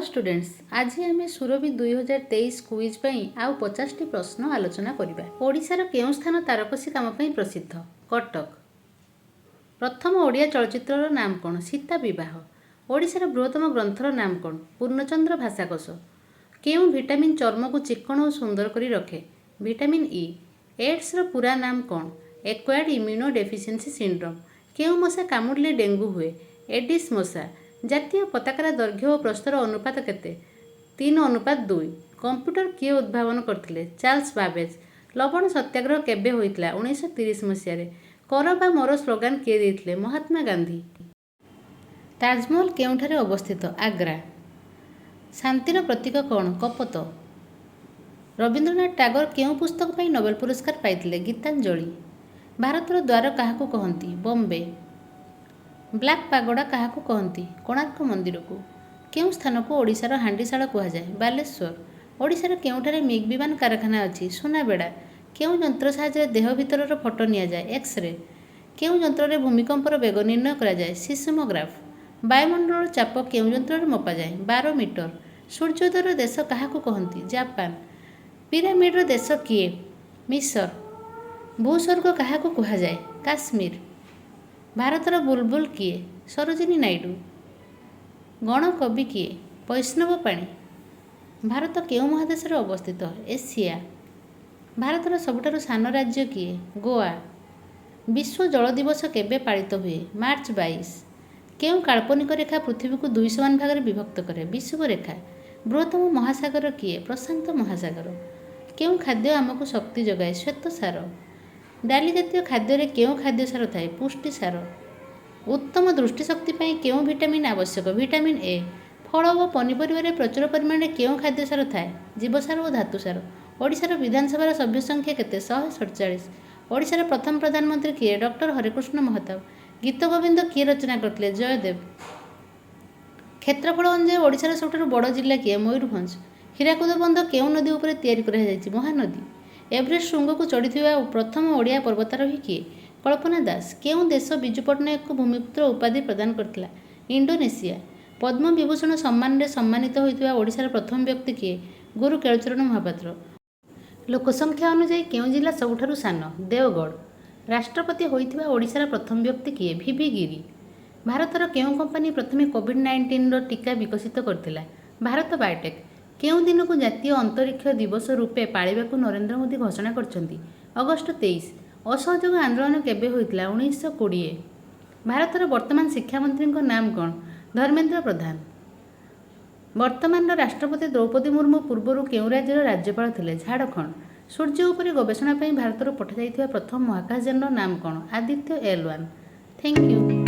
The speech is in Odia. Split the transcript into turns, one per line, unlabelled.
ଷ୍ଟୁଡେଣ୍ଟସ୍, ଆଜି ଆମେ ସୁରଭି 2023 କୁଇଜ୍ ପାଇଁ ଆଉ 50ଟି ପ୍ରଶ୍ନ ଆଲୋଚନା କରିବା। ଓଡ଼ିଶାର କେଉଁ ସ୍ଥାନ ତାରକସି କାମ ପାଇଁ ପ୍ରସିଦ୍ଧ? କଟକ। ପ୍ରଥମ ଓଡ଼ିଆ ଚଳଚ୍ଚିତ୍ରର ନାମ କ'ଣ? ସୀତା ବିବାହ। ଓଡ଼ିଶାର ବୃହତ୍ତମ ଗ୍ରନ୍ଥର ନାମ କ'ଣ? ପୂର୍ଣ୍ଣଚନ୍ଦ୍ର ଭାଷାକୋଷ। କେଉଁ ଭିଟାମିନ୍ ଚର୍ମକୁ ଚିକ୍କଣ ଓ ସୁନ୍ଦର କରି ରଖେ? Vitamin E. ଏଡ୍ସର ପୂରା ନାମ କ'ଣ? Acquired immuno deficiency syndrome. କେଉଁ ମଶା କାମୁଡ଼ିଲେ ଡେଙ୍ଗୁ ହୁଏ? ଏଡିସ୍ ମଶା। ଜାତୀୟ ପତାକାର ଦୈର୍ଘ୍ୟ ଓ ପ୍ରସ୍ଥର ଅନୁପାତ କେତେ? 3:2। କମ୍ପ୍ୟୁଟର କିଏ ଉଦ୍ଭାବନ କରିଥିଲେ? Charles Babbage. ଲବଣ ସତ୍ୟାଗ୍ରହ କେବେ ହୋଇଥିଲା? 1930 ମସିହାରେ। କର ବା ମର ସ୍ଲୋଗାନ କିଏ ଦେଇଥିଲେ? ମହାତ୍ମା ଗାନ୍ଧୀ। ତାଜମହଲ କେଉଁଠାରେ ଅବସ୍ଥିତ? ଆଗ୍ରା। ଶାନ୍ତିର ପ୍ରତୀକ କ'ଣ? କପୋତ। ରବୀନ୍ଦ୍ରନାଥ ଟାଗୋର କେଉଁ ପୁସ୍ତକ ପାଇଁ ନୋବେଲ ପୁରସ୍କାର ପାଇଥିଲେ? ଗୀତାଞ୍ଜଳି। ଭାରତର ଦ୍ୱାର କାହାକୁ କହନ୍ତି? ବମ୍ବେ। ବ୍ଲାକ୍ ପାଗୋଡ଼ା କାହାକୁ କହନ୍ତି? କୋଣାର୍କ ମନ୍ଦିରକୁ। କେଉଁ ସ୍ଥାନକୁ ଓଡ଼ିଶାର ହାଣ୍ଡିଶାଳ କୁହାଯାଏ? ବାଲେଶ୍ୱର। ଓଡ଼ିଶାର କେଉଁଠାରେ ମିଗ୍ ବିମାନ କାରଖାନା ଅଛି? ସୁନାବେଡ଼ା। କେଉଁ ଯନ୍ତ୍ର ସାହାଯ୍ୟରେ ଦେହ ଭିତରର ଫଟୋ ନିଆଯାଏ? ଏକ୍ସରେ। କେଉଁ ଯନ୍ତ୍ରରେ ଭୂମିକମ୍ପର ବେଗ ନିର୍ଣ୍ଣୟ କରାଯାଏ? ସିସମୋଗ୍ରାଫ। ବାୟୁମଣ୍ଡଳର ଚାପ କେଉଁ ଯନ୍ତ୍ରରେ ମପାଯାଏ? ବାରୋମିଟର। ସୂର୍ଯ୍ୟୋଦୟର ଦେଶ କାହାକୁ କହନ୍ତି? ଜାପାନ। ପିରାମିଡ଼ର ଦେଶ କିଏ? ମିଶର। ଭୂସ୍ୱର୍ଗ କାହାକୁ କୁହାଯାଏ? କାଶ୍ମୀର। ଭାରତର ବୁଲବୁଲ କିଏ? ସରୋଜିନୀ ନାଇଡୁ। ଗଣକବି କିଏ? ବୈଷ୍ଣବ ପାଣି। ଭାରତ କେଉଁ ମହାଦେଶରେ ଅବସ୍ଥିତ? ଏସିଆ। ଭାରତର ସବୁଠାରୁ ସାନ ରାଜ୍ୟ କିଏ? ଗୋଆ। ବିଶ୍ୱ ଜଳ ଦିବସ କେବେ ପାଳିତ ହୁଏ? ମାର୍ଚ୍ଚ 22। କେଉଁ କାଳ୍ପନିକ ରେଖା ପୃଥିବୀକୁ ଦୁଇ ସମାନ ଭାଗରେ ବିଭକ୍ତ କରେ? ବିଷୁବ ରେଖା। ବୃହତ୍ତମ ମହାସାଗର କିଏ? ପ୍ରଶାନ୍ତ ମହାସାଗର। କେଉଁ ଖାଦ୍ୟ ଆମକୁ ଶକ୍ତି ଯୋଗାଏ? ଶ୍ୱେତସାର। ଡାଲି ଜାତୀୟ ଖାଦ୍ୟରେ କେଉଁ ଖାଦ୍ୟସାର ଥାଏ? ପୁଷ୍ଟିସାର। ଉତ୍ତମ ଦୃଷ୍ଟିଶକ୍ତି ପାଇଁ କେଉଁ ଭିଟାମିନ୍ ଆବଶ୍ୟକ? Vitamin A. ଫଳ ଓ ପନିପରିବାରେ ପ୍ରଚୁର ପରିମାଣରେ କେଉଁ ଖାଦ୍ୟସାର ଥାଏ? ଜୀବସାର ଓ ଧାତୁସାର। ଓଡ଼ିଶାର ବିଧାନସଭାର ସଭ୍ୟ ସଂଖ୍ୟା କେତେ? 147। ଓଡ଼ିଶାର ପ୍ରଥମ ପ୍ରଧାନମନ୍ତ୍ରୀ କିଏ? ଡକ୍ଟର ହରେକୃଷ୍ଣ ମହତାବ। ଗୀତଗୋବିନ୍ଦ କିଏ ରଚନା କରିଥିଲେ? ଜୟଦେବ। କ୍ଷେତ୍ରଫଳ ଅନୁଯାୟୀ ଓଡ଼ିଶାର ସବୁଠାରୁ ବଡ଼ ଜିଲ୍ଲା କିଏ? ମୟୂରଭଞ୍ଜ। ହୀରାକୁଦ ବନ୍ଧ କେଉଁ ନଦୀ ଉପରେ ତିଆରି କରାଯାଇଛି? ମହାନଦୀ। ଏଭରେଷ୍ଟ ଶୃଙ୍ଗକୁ ଚଢ଼ିଥିବା ପ୍ରଥମ ଓଡ଼ିଆ ପର୍ବତାରୋହୀ କିଏ? କଳ୍ପନା ଦାସ। କେଉଁ ଦେଶ ବିଜୁ ପଟ୍ଟନାୟକଙ୍କୁ ଭୂମିପୁତ୍ର ଉପାଧି ପ୍ରଦାନ କରିଥିଲା? ଇଣ୍ଡୋନେସିଆ। ପଦ୍ମବିଭୂଷଣ ସମ୍ମାନରେ ସମ୍ମାନିତ ହୋଇଥିବା ଓଡ଼ିଶାର ପ୍ରଥମ ବ୍ୟକ୍ତି କିଏ? ଗୁରୁ କେଳୁଚରଣ ମହାପାତ୍ର। ଲୋକସଂଖ୍ୟା ଅନୁଯାୟୀ କେଉଁ ଜିଲ୍ଲା ସବୁଠାରୁ ସାନ? ଦେଓଗଡ଼। ରାଷ୍ଟ୍ରପତି ହୋଇଥିବା ଓଡ଼ିଶାର ପ୍ରଥମ ବ୍ୟକ୍ତି କିଏ? ଭିଭି ଗିରି। ଭାରତର କେଉଁ କମ୍ପାନୀ ପ୍ରଥମେ କୋଭିଡ଼-19ର ଟୀକା ବିକଶିତ କରିଥିଲା? ଭାରତ ବାୟୋଟେକ୍। କେଉଁ ଦିନକୁ ଜାତୀୟ ଅନ୍ତରୀକ୍ଷ ଦିବସ ରୂପେ ପାଳିବାକୁ ନରେନ୍ଦ୍ର ମୋଦି ଘୋଷଣା କରିଛନ୍ତି? ଅଗଷ୍ଟ 23। ଅସହଯୋଗ ଆନ୍ଦୋଳନ କେବେ ହୋଇଥିଲା? 1920। ଭାରତର ବର୍ତ୍ତମାନ ଶିକ୍ଷାମନ୍ତ୍ରୀଙ୍କ ନାମ କ'ଣ? ଧର୍ମେନ୍ଦ୍ର ପ୍ରଧାନ। ବର୍ତ୍ତମାନର ରାଷ୍ଟ୍ରପତି ଦ୍ରୌପଦୀ ମୁର୍ମୁ ପୂର୍ବରୁ କେଉଁ ରାଜ୍ୟର ରାଜ୍ୟପାଳ ଥିଲେ? ଝାଡ଼ଖଣ୍ଡ। ସୂର୍ଯ୍ୟ ଉପରେ ଗବେଷଣା ପାଇଁ ଭାରତରୁ ପଠାଯାଇଥିବା ପ୍ରଥମ ମହାକାଶଯାନର ନାମ କ'ଣ? ଆଦିତ୍ୟ L1। Thank you.